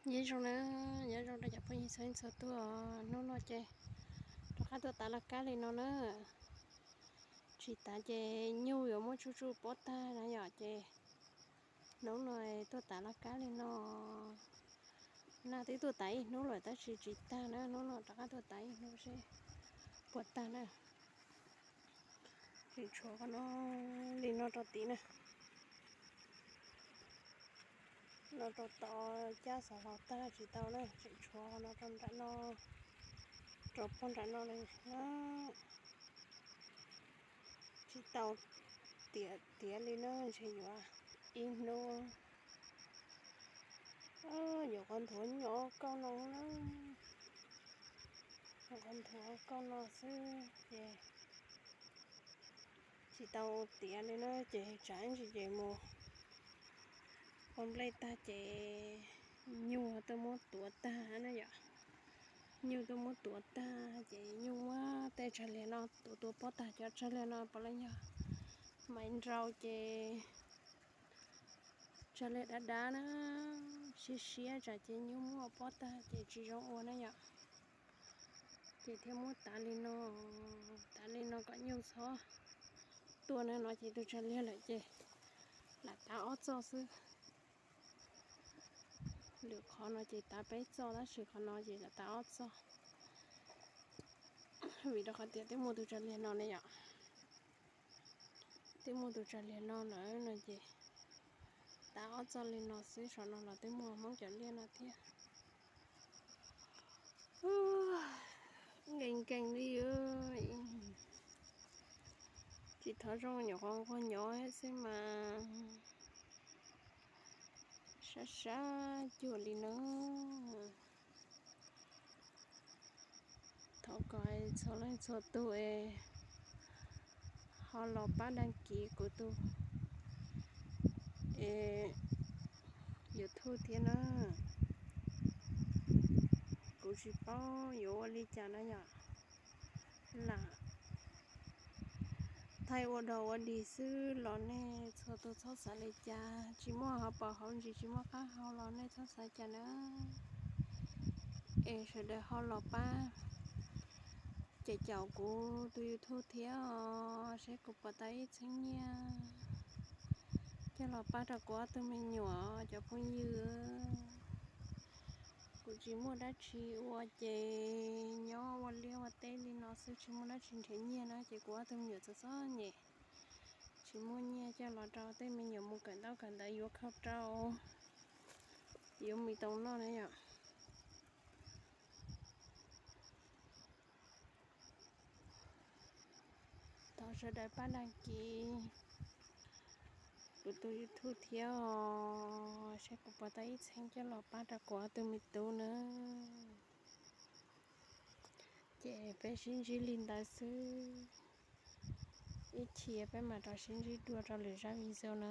Nyob zoo na, nyob zoo rau cov phooj ywg txhua leej txhua tus. Hnub no ces rov qab tuaj tav laj kab li no na. Tsis tav ces nyuj yuav muab tsuj tsuj pob tag na yom, ces hnub no tuaj tav laj kab li no. Nag twb tuaj tav ib hnub lawm tab sis tsis tag na, hnub no rov qab tuaj tav ib hnub seb puas tag na. Tseem tshuav qhov no li no rau tid na. No rau tod cab xov hlau tag tsis tau na, tseem tshuav qhov no rau nram no, rau pog nram no li na. Tsis tau tiav tiav li na, ntshe yuav ib hnub. Nyuam qhuav nthuav nyuam kauj no na, nyuam qhuav nthuav kauj no xwb ces tsis tau tiav li na, ces tsam ib ntsis ces mus ua nplej tag ces nyuj tuaj muab tuav tag na yom. Nyuj tuaj muab tuav tag ces nyuj muab tej tsag liag no tuav tuav pob tag, cov tsag liag no puav leej yog maiv nrau ces tsag liag dav dav na, siab siab tsam ces nyuj muab pob tag ces tsis zoo ua na yom. Ces thiaj muab tav li no, tav li no kom nyuj txhob tuaj na, no ces tus tsag liag lawm ces lam tav ob txoj xwb. Lwm qhov no ces tav peb txoj tab sis qhov no ces lam tav ob txoj, vim rau qhov tias twb muaj tus tsag liag no ne yom. Twb muaj tus tsag liag no lawm no ces tav ob txoj li no xwb, saum no los twb muaj Hmoob cov liaj no thiab. Nkees nkees li, tsis thov zoo nyuam qhuav nquag nyob xwb mas sab sab cuag li no. Thov kom txhua leej txhua tus es ho los pab dag kiv kuv tus YouTube thiab na. Kuv tsis paub yuav ua li cas na yom, lam thaij ua dog ua dig xwb los nej txhua tus txhob xav li cas. Tsis muaj hauv paus hauv ntsis tsis muaj qab hau los nej txhob xav cas na. Es sawv daws ho los pab caum caum kuv tus YouTube thiab os, seb kuv puas tau ib txheeb nyiaj coj los pab rau kuv ob tug me nyuam cov phooj ywg. Kuv tsis muaj dab tsi ua ces nyob ua liaj ua teb li no xwb, tsis muaj dab tsi nrhiav nyiaj na, ces kuv ob tug me nyuam txom txom nyem, tsis muaj nyiaj coj los rau tej me nyuam mus kawm ntaub kawm ntawv, yuav khau rau, yuav mis toom noj na yom. Thov sawv daws pab dag kiv kuv tus YouTube thiab os, seb kuv puas tau ib txheeb coj los pab rau kuv ob tug me tub na. Ces peb sib ntsib li ntawd xwb, ib chim peb mam rov sib ntsib dua rau lwm zaj video na.